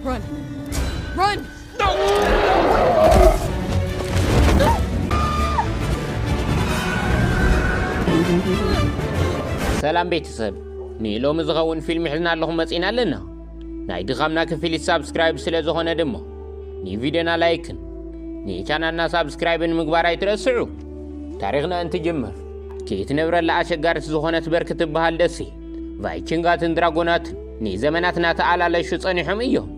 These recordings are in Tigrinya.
Run! Run! ሰላም ቤተሰብ፣ ንሎሚ ዝኸውን ፊልም ሒዝና ኣለኹም መጺና ኣለና። ናይ ድኻምና ክፍሊት ሳብስክራይብ ስለ ዝኾነ ድማ ንቪድዮና ላይክን ንቻናልና ሳብስክራይብን ምግባር ኣይትረስዑ። ታሪኽና እንትጅምር፣ ከይትነብረላ ኣሸጋሪት ዝኾነት በርክ ትበሃል ደሴት ቫይኪንጋትን ድራጎናትን ንዘመናት እናተኣላለሹ ጸኒሖም እዮም።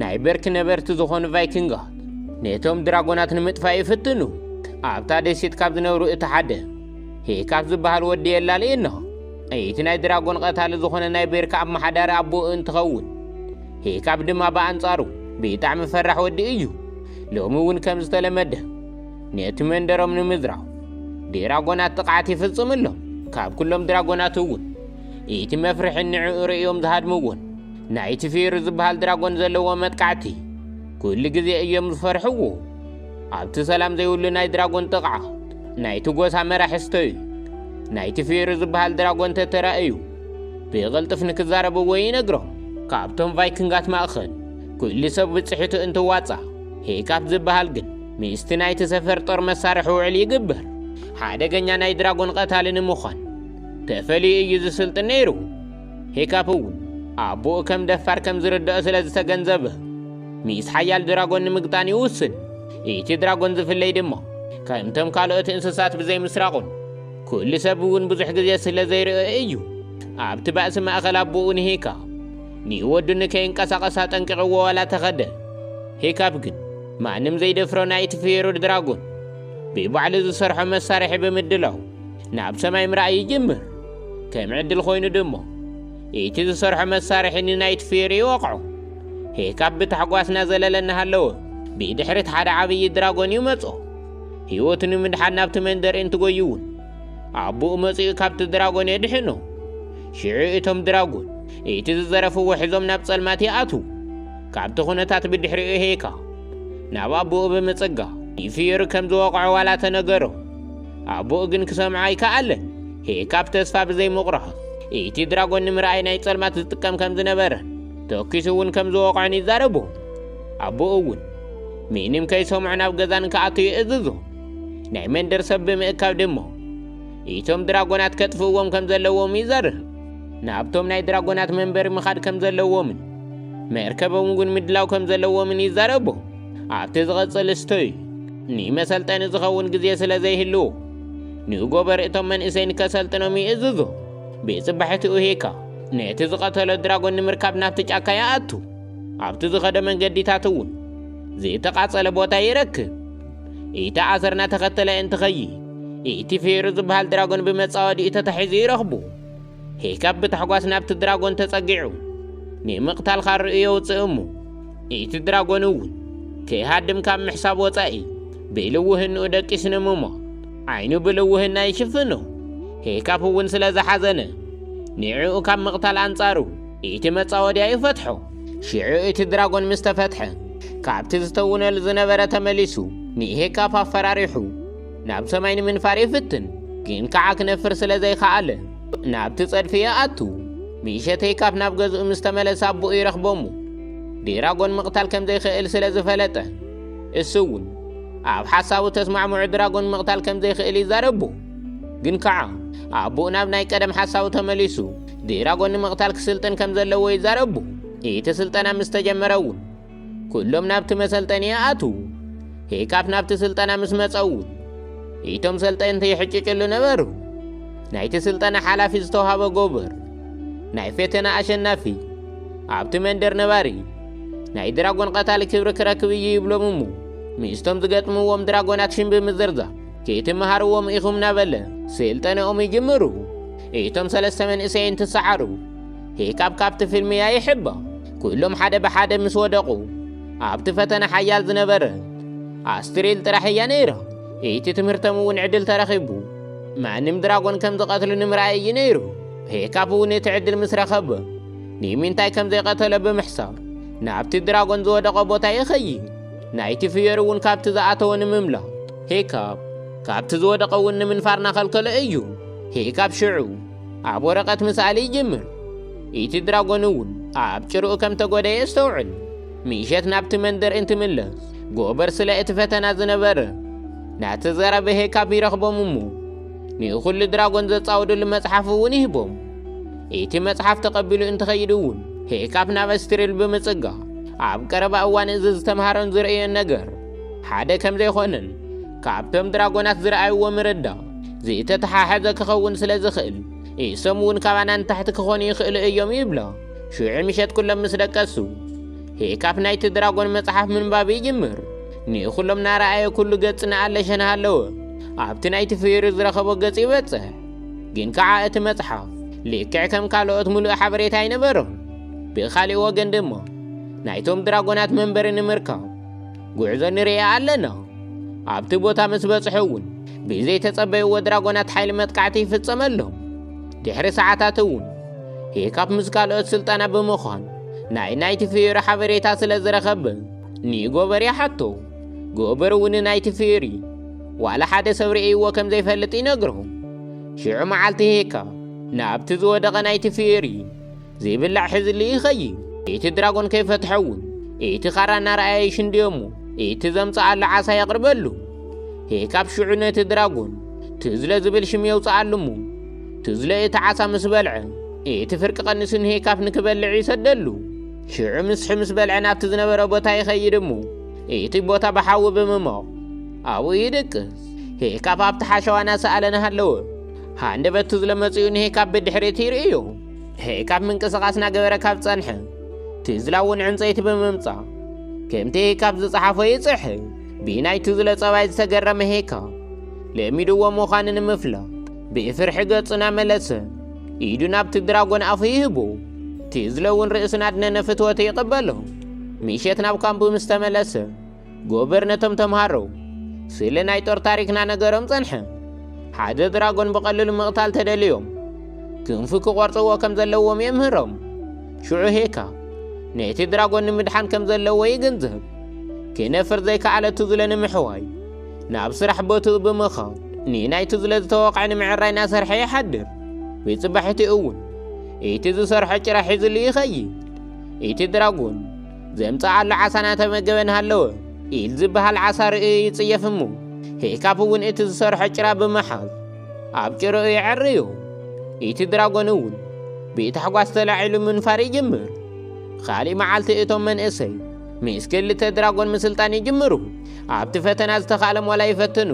ናይ በርክ ነበርቲ ዝኾኑ ቫይኪንጋት ነቶም ድራጎናት ንምጥፋእ ይፍትኑ። ኣብታ ደሴት ካብ ዝነብሩ እቲ ሓደ ሄካፕ ዝበሃል ወዲ የላልየና። እቲ ናይ ድራጎን ቀታሊ ዝኾነ ናይ በርክ ኣመሓዳሪ ኣቦኡ እንትኸውን፣ ሄካፕ ድማ ብኣንጻሩ ብጣዕሚ ፈራሕ ወዲ እዩ። ሎሚ እውን ከም ዝተለመደ ነቲ መንደሮም ንምዝራፍ ድራጎናት ጥቕዓት ይፍጽምሎም። ካብ ኩሎም ድራጎናት እውን እቲ መፍርሕን ንዕኡ ርእዮም ዝሃድምዎን ናይቲ ፊሩ ዝበሃል ድራጎን ዘለዎ መጥቃዕቲ ኩሉ ግዜ እዮም ዝፈርሕዎ። ኣብቲ ሰላም ዘይብሉ ናይ ድራጎን ጥቕዓት ናይቲ ጎሳ መራሒ ስተዩ ናይቲ ፊሩ ዝበሃል ድራጎን ተተራእዩ ብቕልጥፍ ንክዛረብዎ ይነግሮም። ካብቶም ቫይኪንጋት ማእኸል ኩሉ ሰብ ብጽሒቱ እንትዋጻ፣ ሄካፕ ዝበሃል ግን ምስቲ ናይቲ ሰፈር ጦር መሳርሒ ውዕል ይግበር። ሓደገኛ ናይ ድራጎን ቀታሊ ንምዃን ተፈልዩ እዩ ዝስልጥን ነይሩ። ሄካፕ እውን ኣቦኡ ከም ደፋር ከም ዝርድኦ ስለ ዝተገንዘበ፣ ምስ ሓያል ድራጎን ንምግጣም ይውስን። እቲ ድራጎን ዝፍለይ ድማ ከምቶም ካልኦት እንስሳት ብዘይምስራቑን ኩሉ ሰብ እውን ብዙሕ ግዜ ስለ ዘይርኦ እዩ። ኣብቲ ባእሲ ማእኸል ኣቦኡ ንሄካፕ ንወዱ ንከይንቀሳቐስ ኣጠንቂቕዎ ዋላ ተኸደ። ሄካፕ ግን ማንም ዘይደፍሮ ናይቲ ፊሩ ድራጎን ብባዕሉ ዝሰርሖ መሳርሒ ብምድላው ናብ ሰማይ ምርኣይ ይጅምር። ከም ዕድል ኮይኑ ድማ እቲ ዝሰርሖ መሳርሒ ንናይት ፊሪ ይወቕዖ። ሄካፕ ብታሕጓስ እናዘለለ እናሃለወ ብድሕሪት ሓደ ዓብዪ ድራጎን ይመጾ። ህይወቱ ንምድሓን ናብቲ መንደር እንትጎዩ እውን ኣቦኡ መጺኡ ካብቲ ድራጎን የድሕኖ። ሽዑ እቶም ድራጎን እቲ ዝዘረፍዎ ሒዞም ናብ ጸልማት ይኣትዉ። ካብቲ ኩነታት ብድሕሪኡ ሄካፕ ናብ ኣቦኡ ብምጽጋ ንፊዮሪ ከም ዝወቕዖ ዋላ ተነገሮ። ኣቦኡ ግን ክሰምዖ ኣይከኣለን። ሄካፕ ተስፋ ብዘይምቑራጽ እቲ ድራጎን ንምርኣይ ናይ ጸልማት ዝጥቀም ከም ዝነበረን ተኪሱ እውን ከም ዝወቕዖን ይዛረቦ። ኣቦኡ እውን ምንም ከይሰምዖ ናብ ገዛ ንክኣቱ ይእዝዞ። ናይ መንደር ሰብ ብምእካብ ድማ እቶም ድራጎናት ከጥፍእዎም ከም ዘለዎም ይዛረብ። ናብቶም ናይ ድራጎናት መንበሪ ምኻድ ከም ዘለዎምን መርከቦም እውን ምድላው ከም ዘለዎምን ይዛረቦ። ኣብቲ ዝቐጽል ስተዩ ንመሰልጠኒ ዝኸውን ግዜ ስለ ዘይህልዎ፣ ንጎበር እቶም መንእሰይ ንከሰልጥኖም ይእዝዞ። ብጽባሒትኡ ሄካፕ ነቲ ዝቐተሎ ድራጎን ንምርካብ ናብቲ ጫካ ይኣቱ። ኣብቲ ዝኸዶ መንገዲታት እውን ዝተቓጸለ ቦታ ይረክብ። እቲ ኣሰር እናተኸተለ እንትኸይድ፣ እቲ ፌሩ ዝበሃል ድራጎን ብመጻወዲኡ ተታሒዙ ይረኽቡ። ሄካፕ ብታሕጓስ ናብቲ ድራጎን ተጸጊዑ ንምቕታል ካርኡ የውጽእ እሞ፣ እቲ ድራጎን እውን ከይሃድም ካብ ምሕሳብ ወጻኢ ብልውህንኡ ደቂሱ ንምሞ ዓይኑ ብልውህና ይሽፍኖ። ሄካፕ እውን ስለ ዝሓዘነ ንዕኡ ካብ ምቕታል ኣንጻሩ እቲ መጻወድያ ይፈትሖ። ሽዑ እቲ ድራጎን ምስ ተፈትሐ፣ ካብቲ ዝተውነሉ ዝነበረ ተመሊሱ ንሄካፕ ኣፈራሪሑ ናብ ሰማይ ንምንፋር ይፍትን። ግን ከዓ ክነፍር ስለ ዘይከኣለ ናብቲ ጸድፊ ይኣቱ። ምሸት ሄካፕ ናብ ገዝኡ ምስ ተመለሰ ኣቦኡ ይረኽቦ እሞ ድራጎን ምቕታል ከም ዘይክእል ስለ ዝፈለጠ፣ እሱ እውን ኣብ ሓሳቡ ተስማዕምዑ ድራጎን ምቕታል ከም ዘይክእል ይዛረቡ። ግን ከዓ ኣቦኡ ናብ ናይ ቀደም ሓሳቡ ተመሊሱ ድራጎን ንምቕታል ክስልጥን ከም ዘለዎ ይዛረቡ። እቲ ስልጠና ምስ ተጀመረ እውን ኩሎም ናብቲ መሰልጠኒ ይኣትዉ። ሄካፕ ናብቲ ስልጠና ምስ መጸ እውን እቶም ሰልጠንቲ ይሕጭጭሉ ነበሩ። ናይቲ ስልጠና ሓላፊ ዝተውሃበ ጎበር ናይ ፈተና ኣሸናፊ ኣብቲ መንደር ነባሪ ናይ ድራጎን ቀታሊ ክብሪ ክረክብ እዩ ይብሎም እሞ፣ ምስቶም ዝገጥምዎም ድራጎናት ሽም ብምዝርዛር ከይትመሃርዎም ኢኹም እናበለ ስልጠነኦም ይጅምሩ። እቶም ሰለስተ መንእሰይ እንትሰዓሩ ሄካፕ ካብቲ ፊልም እያ ይሕባ። ኩሎም ሓደ ብሓደ ምስ ወደቑ ኣብቲ ፈተና ሓያል ዝነበረ ኣስትሪል ጥራሕ እያ ነይራ። እቲ ትምህርቶም እውን ዕድል ተረኺቡ ማንም ድራጎን ከም ዝቐትሉ ንምርኣይ እዩ ነይሩ። ሄካፕ እውን እቲ ዕድል ምስ ረኸበ ንምንታይ ከም ዘይቐተሎ ብምሕሳብ ናብቲ ድራጎን ዝወደቐ ቦታ ይኸይድ። ናይቲ ፍዮሪ እውን ካብቲ ዝኣተወ ንምምላእ ሄካፕ ካብቲ ዝወደቐ እውን ንምንፋር እናኸልከሎ እዩ። ሄካፕ ሽዑ ኣብ ወረቐት ምስኣል ይጅምር። እቲ ድራጎን እውን ኣብ ጭርኡ ከም ተጎደ የስተውዕል። ምሸት ናብቲ መንደር እንትምለስ፣ ጎበር ስለ እቲ ፈተና ዝነበረ ናቲ ዘረበ ሄካፕ ይረኽቦም እሞ ንኹሉ ድራጎን ዘጻወድሉ መጽሓፍ እውን ይህቦም። እቲ መጽሓፍ ተቐቢሉ እንትኸይድ እውን ሄካፕ ናብ ኣስትሪል ብምጽጋ ኣብ ቀረባ እዋን እዚ ዝተምሃሮን ዝርእዮን ነገር ሓደ ከም ዘይኮነን ካብቶም ድራጎናት ዝረኣይዎ ምርዳእ ዝተተሓሓዘ ክኸውን ስለ ዝኽእል፣ እሶም እውን ካባና ንታሕቲ ክኾኑ ይኽእሉ እዮም ይብላ። ሽዑ ምሸት ኩሎም ምስ ደቀሱ፣ ሄካፕ ናይቲ ድራጎን መጽሓፍ ምንባብ ይጅምር። ንኹሎም ናረኣየ ኩሉ ገጽ ንኣለሸ እናሃለወ ኣብቲ ናይቲ ፍዩሪ ዝረኸቦ ገጽ ይበጽሕ። ግን ከኣ እቲ መጽሓፍ ልክዕ ከም ካልኦት ምሉእ ሓበሬታ ኣይነበሮን። ብኻልእ ወገን ድማ ናይቶም ድራጎናት መንበሪ ንምርካብ ጉዕዞ ንርኢ ኣለና። ኣብቲ ቦታ ምስ በጽሑ እውን ብዘይተጸበይዎ ድራጎናት ሓይሊ መጥቃዕቲ ይፍጸመሎም። ድሕሪ ሰዓታት እውን ሄካፕ ምስ ካልኦት ስልጠና ብምዃን ናይ ናይቲ ፍዩሪ ሓበሬታ ስለ ዝረኸበ ንጎበር ይሓቶ። ጎበር እውን ናይቲ ፍዩሪ ዋላ ሓደ ሰብ ርእይዎ ከም ዘይፈልጥ ይነግሮ። ሽዑ መዓልቲ ሄካ ናብቲ ዝወደቐ ናይቲ ፍዩሪ ዝብላዕ ሒዝሉ ይኸይድ። እቲ ድራጎን ከይፈትሐ እውን እቲ ኻራ እናረኣየ ይሽንድዮ እሞ እቲ ዘምጽኣሉ ዓሳ የቕርበሉ። ሄካፕ ሽዑ ነቲ ድራጎን ትዝለ ዝብል ሽም የውጽኣሉ እሞ ትዝለ እቲ ዓሳ ምስ በልዐ እቲ ፍርቂ ቀኒሱ ንሄካፕ ንክበልዕ ይሰደሉ። ሽዑ ምስሒ ምስ በልዐ ናብቲ ዝነበረ ቦታ ይኸይድ እሞ እቲ ቦታ ብሓዊ ብምማቕ ኣብኡ ይድቅስ። ሄካፕ ኣብቲ ሓሸዋ እናሰኣለ እናሃለወ ሃንደበት ትዝለ መጺኡ ንሄካፕ ብድሕሪት ይርእዮ። ሄካፕ ምንቅስቓስ እናገበረ ካብ ጸንሐ ትዝላ እውን ዕንጸይቲ ብምምጻእ ከምቲ ሄካፕ ዝጸሓፎ ይጽሕፍ። ብናይ ትዝለ ጸባይ ዝተገረመ ሄካፕ ለሚድዎ ምዃኑ ንምፍላጥ ብፍርሒ ገጹ እናመለሰ ኢዱ ናብቲ ድራጎን ኣፉ ይህቦ። ትዝለ እውን ርእሱ እናድነነ ፍትወቱ ይቕበሎ። ምሸት ናብ ካምፑ ምስ ተመለሰ ጎበር ነቶም ተምሃሮ ስለ ናይ ጦር ታሪክ እናነገሮም ጸንሐ። ሓደ ድራጎን ብቐሊሉ ምቕታል ተደልዮም ክንፉ ክቖርጽዎ ከም ዘለዎም የምህሮም። ሽዑ ሄካ ነቲ ድራጎን ንምድሓን ከም ዘለዎ ይግንዘብ። ክነፍር ዘይከኣለ ትዝለ ንምሕዋይ ናብ ስራሕ ቦትኡ ብምኻድ ንናይ ትዝለ ዝተወቕዐ ንምዕራይ እናሰርሐ ይሓድር። ብጽባሒቱ እውን እቲ ዝሰርሖ ጭራ ሒዝሉ ይኸይድ። እቲ ድራጎን ዘምጽኣሉ ዓሳ እናተመገበ እናሃለወ ኢል ዝበሃል ዓሳ ርእዩ ይጽየፍ እሞ ሄካፕ እውን እቲ ዝሰርሖ ጭራ ብምሓዝ ኣብ ጭርኡ የዐርዮ። እቲ ድራጎን እውን ብታሕጓስ ተላዒሉ ምንፋር ይጅምር። ኻልእ መዓልቲ እቶም መንእሰይ ምስ ክልተ ድራጎን ምስልጣን ይጅምሩ። ኣብቲ ፈተና ዝተኻእሎም ዋላ ይፈትኑ፣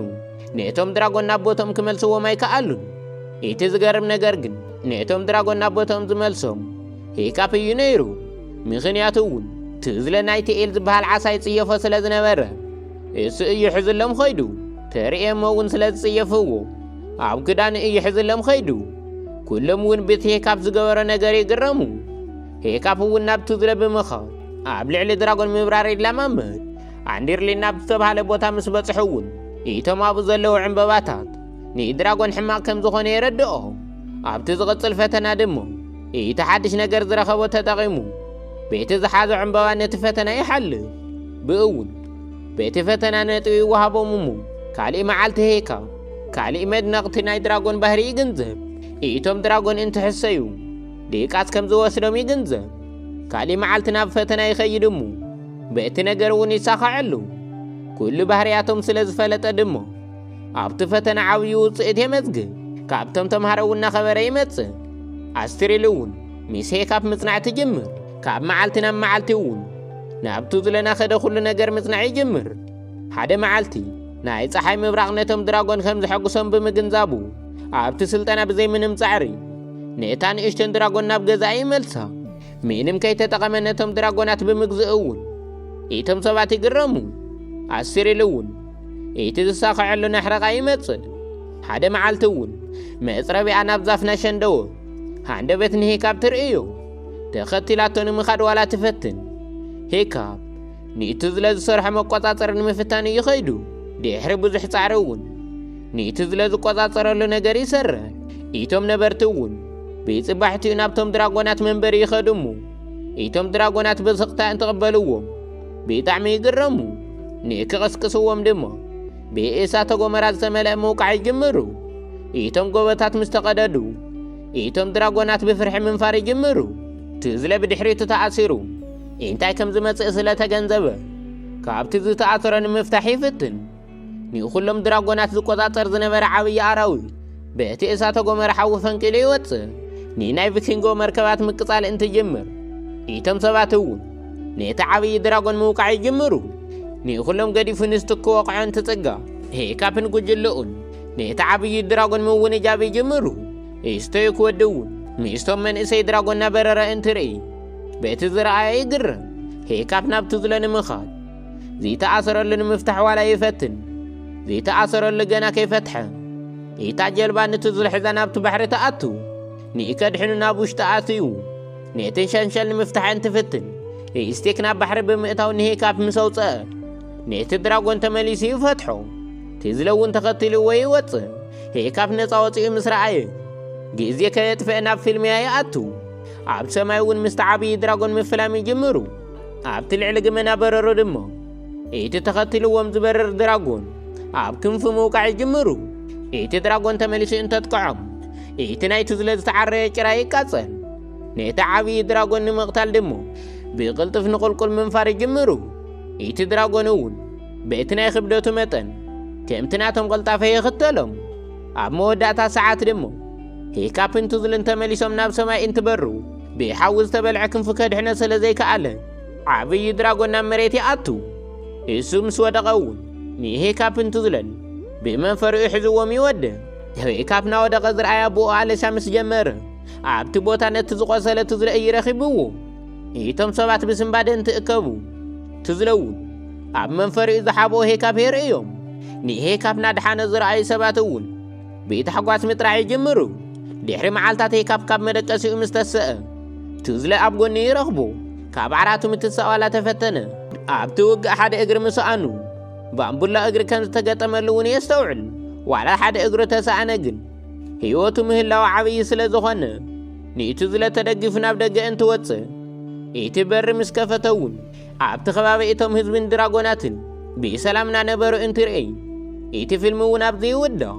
ነቶም ድራጎን ናብ ቦቶም ክመልስዎም ኣይከኣሉን። እቲ ዝገርም ነገር ግን ነቶም ድራጎን ናብ ቦቶም ዝመልሶም ሄካፕ እዩ ነይሩ። ምኽንያቱ እውን ትዝለ ናይቲ ኤል ዝበሃል ዓሳ ይጽየፎ ስለ ዝነበረ እሱ እዩ ሕዝሎም ኸይዱ። ተርእየሞ እውን ስለ ዝጽየፍዎ ኣብ ክዳኑ እዩ ሕዝሎም ኸይዱ። ኩሎም እውን ብቲ ሄካፕ ዝገበሮ ነገር ይግረሙ። ሄካፕ እውን ናብ ትዝለ ብምኻድ ኣብ ልዕሊ ድራጎን ምብራር ይለማመድ። ኣንዲርሊን ናብ ዝተባህለ ቦታ ምስ በጽሑ እውን እቶም ኣብኡ ዘለዉ ዕምበባታት ንድራጎን ሕማቕ ከም ዝኾነ የረድኦ። ኣብቲ ዝቕጽል ፈተና ድማ እቲ ሓድሽ ነገር ዝረኸቦ ተጠቒሙ በቲ ዝሓዞ ዕምበባ ነቲ ፈተና ይሓልፍ። ብእውን በቲ ፈተና ነጥቢ ይወሃቦም እሞ ካልእ መዓልቲ ሄካ ካልእ መድነቕቲ ናይ ድራጎን ባህሪ ይግንዘብ። እቶም ድራጎን እንትሕሰዩ ድቃስ ከም ዝወስዶም ይግንዘብ። ካልእ መዓልቲ ናብ ፈተና ይኸይድ እሞ በቲ ነገር እውን ይሳኸዐሉ። ኩሉ ባህርያቶም ስለ ዝፈለጠ ድማ ኣብቲ ፈተና ዓብዪ ውፅኢት የመዝግብ። ካብቶም ተምሃሮ እውን እናኸበረ ይመጽእ። ኣስትሪል እውን ምስ ሄካፕ ምጽናዕ ትጅምር። ካብ መዓልቲ ናብ መዓልቲ እውን ናብቱ ዝለናኸደ ኩሉ ነገር ምጽናዕ ይጅምር። ሓደ መዓልቲ ናይ ጸሓይ ምብራቕ ነቶም ድራጎን ከም ዘሐጉሶም ብምግንዛቡ ኣብቲ ስልጠና ብዘይ ምንም ጻዕሪ ነታ ንእሽተን ድራጎን ናብ ገዛኣ ይመልሳ። ምንም ከይተጠቐመ ነቶም ድራጎናት ብምግዝኡ እውን እቶም ሰባት ይግረሙ። ኣሲሪል እውን እቲ ዝሳኸዐሉ ናሕረቓ ይመጽእ። ሓደ መዓልቲ እውን መጽረቢኣ ናብ ዛፍ ናሸንደወ ሃንደበት ንሄካብ ትርእዮ። ተኸቲላቶ ንምኻድ ዋላ ትፈትን። ሄካብ ንእቱ ዝለ ዝሰርሖ መቆጻጸሪ ንምፍታን እዩ ኸይዱ። ድሕሪ ብዙሕ ጻዕሪ እውን ንእቱ ዝለ ዝቆጻጸረሉ ነገር ይሰርሕ። ኢቶም ነበርቲ እውን ብጽባሕቲኡ ናብቶም ድራጎናት መንበሪ ይኸዱ እሞ፣ ኢቶም ድራጎናት ብስቕታ እንትቕበልዎም ብጣዕሚ ይግረሙ። ንክቕስቅስዎም ድማ ብእሳተ ጎመራ ዝተመልአ ምውቃዕ ይጅምሩ። ኢቶም ጎቦታት ምስ ተቐደዱ፣ ኢቶም ድራጎናት ብፍርሒ ምንፋር ይጅምሩ። ትዝለ ብድሕሪቱ ተኣሲሩ እንታይ ከም ዝመጽእ ስለ ተገንዘበ፣ ካብቲ ዝተኣሰረ ንምፍታሕ ይፍትን። ንኹሎም ድራጎናት ዝቆጻጸር ዝነበረ ዓብዪ ኣራዊት በቲ እሳተ ጎመራ ሓዊ ፈንቂሉ ይወጽእ። ንናይ ቪኪንጎ መርከባት ምቅጻል እንትጅምር፣ እቶም ሰባት እውን ነቲ ዓብዪ ድራጎን ምውቃዕ ይጅምሩ። ንኹሎም ገዲፉ ንሱ ክወቕዖ እንትጽጋ፣ ሄካፕን ጉጅልኡን ነቲ ዓብዪ ድራጎን ምውንጃብ ይጅምሩ። እስተዩ ክወዲ እውን ምስቶም መንእሰይ ድራጎን እናበረረ እንትርኢ፣ በቲ ዝረኣየ ይግረም። ሄካፕ ናብ ቱዝለ ንምኻድ ዝተኣሰረሉ ንምፍታሕ ዋላ ይፈትን። ዝተኣሰረሉ ገና ከይፈትሐ፣ እታ ጀልባ ንቱዝለ ሒዛ ናብቲ ባሕሪ ትኣቱ። ንከድሕኑ ናብ ውሽጢ ኣትዩ ነተን ሸንሸል ንምፍታሕ እንትፍትን፣ ስቴክ ናብ ባሕሪ ብምእታው ንሄካፕ ምስ ኣውፀአ፣ ነቲ ድራጎን ተመሊሱ ይፈትሖ። ቱዝለ እውን ተኸቲልዎ ይወፅእ። ሄካፕ ነፃ ወፂኡ ምስ ረኣየ፣ ግዜ ከየጥፍአ ናብ ፊልምያ ይኣቱ። ኣብ ሰማይ እውን ምስቲ ዓብዪ ድራጎን ምፍላም ይጅምሩ። ኣብቲ ልዕሊ ግመና በረሩ ድማ፣ እቲ ተኸቲልዎም ዝበርር ድራጎን ኣብ ክንፉ ምውቃዕ ይጅምሩ። እቲ ድራጎን ተመሊሱ እንተጥቅዖም፣ እቲ ናይ ቱዝለ ዝተዓረየ ጭራ ይቃጸል። ነቲ ዓብዪ ድራጎን ንምቕታል ድማ ብቕልጥፍ ንቑልቁል ምንፋር ይጅምሩ። እቲ ድራጎን እውን በቲ ናይ ክብደቱ መጠን ከምቲ ናቶም ቅልጣፈ ይኽተሎም። ኣብ መወዳእታ ሰዓት ድማ ሄካፕን ቱዝልን ተመሊሶም ናብ ሰማይ እንትበሩ፣ ብሓዊ ዝተበልዐ ክንፉ ከድሕኖ ስለ ዘይከኣለ፣ ዓብዪ ድራጎን ናብ መሬት ይኣቱ። እሱ ምስ ወደቐ እውን ንሄካፕን ቱዝለን ብመንፈሪኡ ሒዝዎም ይወደ። ሄካፕ ናወደቐ ዝረኣየ ኣቦኡ ኣለሻ ምስ ጀመረ፣ ኣብቲ ቦታ ነቲ ዝቖሰለ ቱዝለ እዩ ረኺብዎ። እቶም ሰባት ብስንባደ እንትእከቡ፣ ቱዝለ እውን ኣብ መንፈሪኡ ዝሓብኦ ሄካፕ የርእዮም። ንሄካፕ ናድሓነ ዝረኣዩ ሰባት እውን ብታሕጓስ ምጥራዕ ይጅምሩ። ድሕሪ መዓልታት ሄካፕ ካብ መደቀሲኡ ምስ ተሰአ፣ ቱዝለ ኣብ ጎኒ ይረኽቦ። ካብ ዓራቱ ምትሳእ ዋላ ተፈተነ፣ ኣብቲ ውግእ ሓደ እግሪ ምስኣኑ፣ ባምቡላ እግሪ ከም ዝተገጠመሉ እውን የስተውዕል። ዋላ ሓደ እግሩ ተሰኣነ ግን፣ ህይወቱ ምህላው ዓብዪ ስለ ዝኾነ፣ ንቱዝለ ተደጊፉ ናብ ደገ እንትወፅእ፣ እቲ በሪ ምስ ከፈተ እውን፣ ኣብቲ ከባቢ እቶም ህዝብን ድራጎናትን ብሰላም እናነበሩ እንትርኢ፣ እቲ ፊልም እውን ኣብዚ ይውዳእ።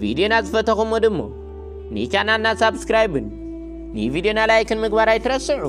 ቪድዮና ዝፈተኹሞ ድማ ንቻናልና ሳብስክራይብን ንቪድዮና ላይክን ምግባር ኣይትረስዑ።